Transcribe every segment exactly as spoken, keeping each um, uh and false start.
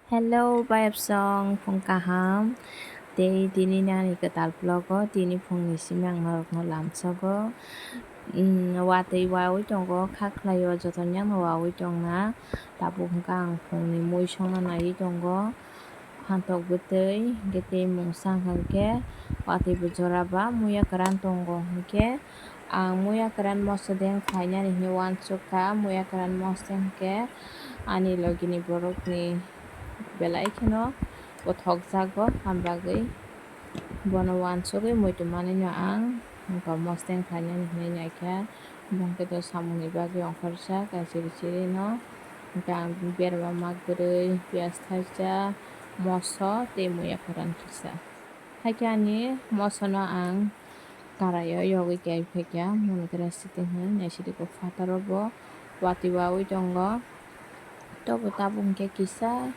Hello, bayapsong, phung kaham. Tei tini nani kwtal vlog o, tini phungni simi ang norokno lamsogo. Mm, watwi wawi tongo, kha khlaio, jotono wngno wawi tongna. Tabuk hwnkha ang phungni mui songna naiwi tongo. Phantok bwtwi, hwnkhe tei mungsa hwnkhe watwi bo jora ba muya kwran tongo. Hwnkhe ang muya kwran moso deng khlainani hinwi uansukha, muya kwran moso hwnkhe ani logini borokni belai kheno kothokjago, aboni bagwi bono uansugwi muitu manwino ang mosodeng khlainani hinwi naikha. Bo hwnkhe to samungni bagwi ongkhorjak, kaisa chiri chirino hwnkhe ang berma mak bwrwi, piyaj thaisa, moso tei muya kwran kisa. Haikhe ani mosono ang karaio yogwi kaiphai kha, mungni khe resitwng hwn naisidi kok phataro bo watwi wawi tongo. Tobo tabuk hwnkhe kisa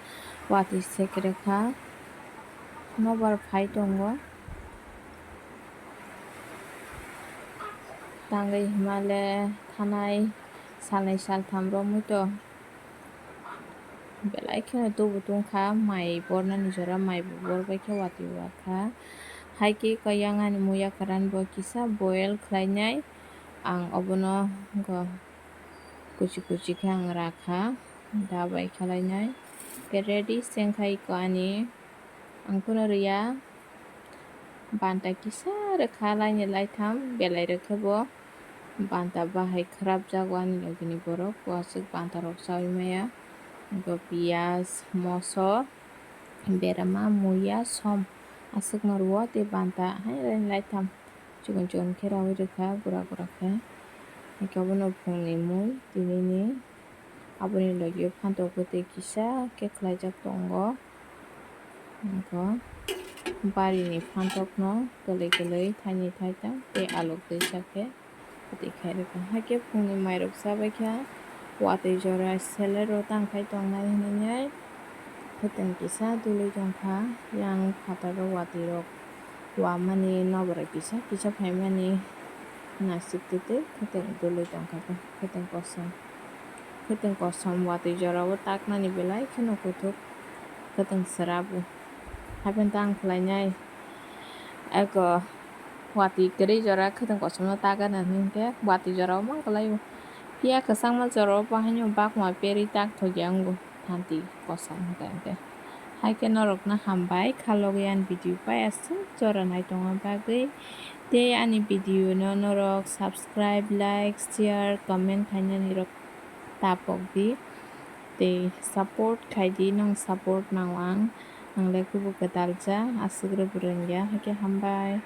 watwi sekre kha, nobar phai tongo. Tangwi himale thanai salnwi saltham romwi to belai kheno tubu tungkha, mai bornani jora mai bo bor bai khe watwi wakha. Haikhe koi yang ani muya kwran bo kisa boil khlainai, ang obono go kuchi kuchi khe ang rakha, da bai khlainai. Khe ready sengkha iko ani, ang phano rwya. Banta kisa rwkha laini laitham, belai rwkhe bo banta bahai khwrapjago ani logini borok, uasuk banta rok chaui maya. Bo piyaj, moso, berma, muya, som aswkno rwo tei banta hai laini laitham chikon chikon khe raui rwkha gura gura khe. Haikhe obono phungni mui tinini. Aboni logio phantok bwtwi kisa khe khlaijak tongo. Wngkha barini phantok no kwlwi kwlwi thaini thaitham tei alok twisa khe bwtwi khai rwkha. Haikhe phungni mairok chabaikha watwi jora selero tangkhai tongnai hinwi. Khwtwng kisa dului tongkha, yang phataro watwi rok wamani noborai kisa kisa phaimani nasik twi twi khwtwng dului tongkha, khwtwng kosom. Khwtwng kosom watwi jorao taknani belai kheno kuthuk, khwtwng swrabo. Hapheno tang khlainai eko watwi kwrwi jora khwtwng kosomno takna hinkhe watwi jorao mang kwlaio. Phiya kwchangma jorao bahaino bakma perwi tak thokya wngo thanti kosom hinkhe. Haikhe norokno hambai kha logwi ani video pai aswk jora naitongna bagwi. Tei ani video no norok subscribe, like, share, comment khainani rok tapok di. Tei support khai di, nwng support nango ang, ang le kubu kwtal ja, aswk rwbo rwngya, haikhe hambai.